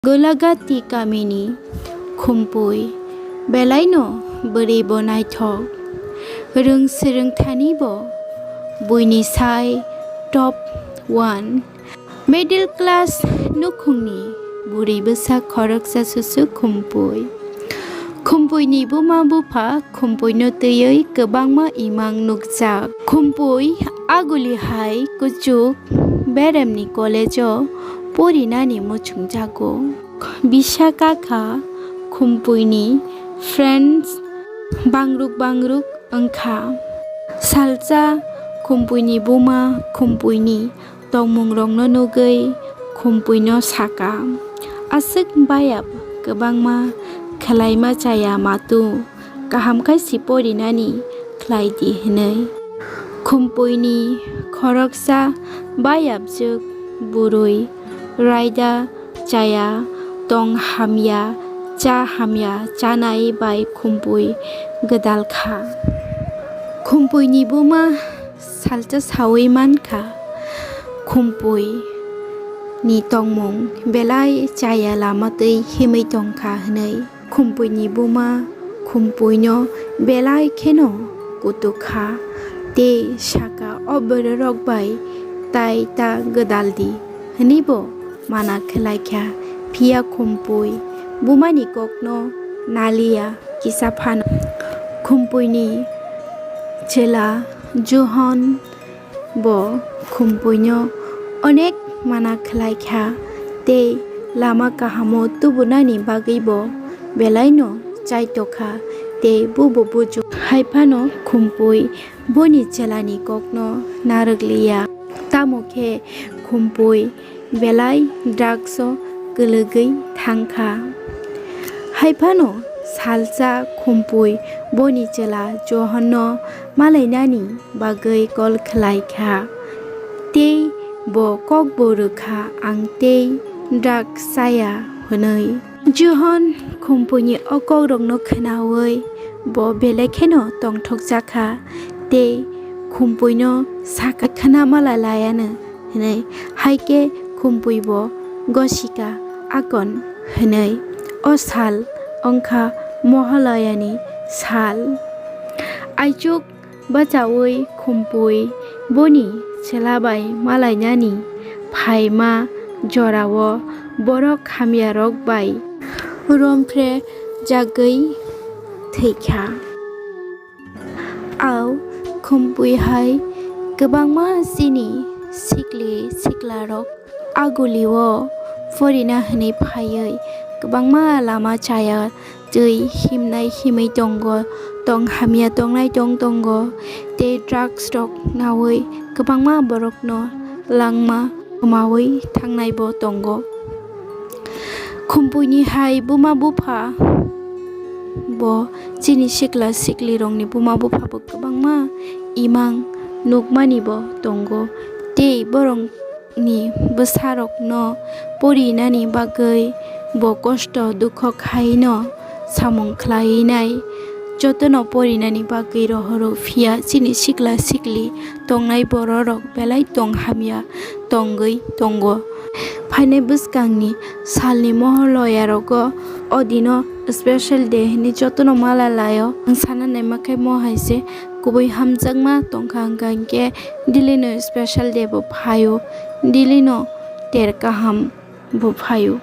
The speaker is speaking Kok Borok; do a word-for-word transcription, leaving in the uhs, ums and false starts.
Golagati kamini Khumpui belaino bwrwi bo naithok, rwng swrwng thani bo buini sai top one. Middle class nukhungni bwrwi bwsa khoroksa susu Khumpui. Khumpui ni buma bupha Khumpui no twiwi kwbangma imang nukjak. Khumpui aguli hai kuchuk beremni college o porinani muchungjago. Bisa kakha Khumpui ni friends bangruk bangruk wngkha. Salsa Khumpui ni buma Khumpui ni tongmungrokno nugwi Khumpui no saka, "Aswk bayap kwbangma khwlaima chaya matu, kaham khai si porinani khlai di," hwnwi. Khumpui ni khoroksa bayapjwk bwrwi raida chaya, tong hamya, cha hamya chanai bai Khumpui gwdal kha. Khumpui ni buma salsa saui man kha, Khumpui ni tongmung belai chaya lama twi himwi tong kha hwnwi. Khumpui ni buma Khumpui no belai kheno kutuk kha tei saka, "O bwrwi rok bai tai ta gwdal di," hwnwi bo mana khlai kha. Phiya Khumpui buma ni kok no naliya kisa phano. Khumpui ni chwla Johon bo Khumpui no onek mana khlai kha tei lama kaham o tubunani bagwi bo belai no chaito kha tei bubo buchuk. Hai phano Khumpui boni chwla ni kok no narwk liya, tamo khe Khumpui belai drugs o kwlwgwi thang kha. Hai phano salsa Khumpui boni chwla Johon no malainani bagwi call khlai kha tei bo kok bo rw kha, "Ang tei drugs chaya," hwnwi. Johon Khumpui ni o kok rok no khwnaui bo belai kheno tongthokjak kha tei Khumpui no sakha, "Khwna malai laiya no," hwnwi. Hai khe Khumpui bo gosika akon hwnwi. O sal wngkha Mohalaya ni sal. Aichuk bachaui Khumpui boni chwla bai malainani phaima jorao borok hamya rok bai romphre jagwi thwi kha. Au Khumpui hai kwbangma chini sikli siklarok agulio porina hwnwi phaiwi kwbangma lama chaya twi himnai himwi tongo, tong hamya tongnai tong tongo, tei drugs rok naui kwbangma borokno langma kwmaui thangnai bo tongo. Khumpui ni hai buma bupha bo chini sikla sikli rokni buma bupha bo kwbangma imang nukmani bo tongo, tei borok ni bwsa rokno porinani bagwi bo kosto dukho khaino samung khlainai. Jotono porinani bagwi rohoro, phiya chini sikla sikli tongnai bororok belai tong hamya tongwi tongo. Phainai bwskangni salni Moholaya rogo o dino special day hwnwi jotono mala laio. Ang sana naima khe mo hai se kubui hamjakma tongkha, hwnkha hinkhe daily no special day bo phaio, daily no ter kaham bo phaio.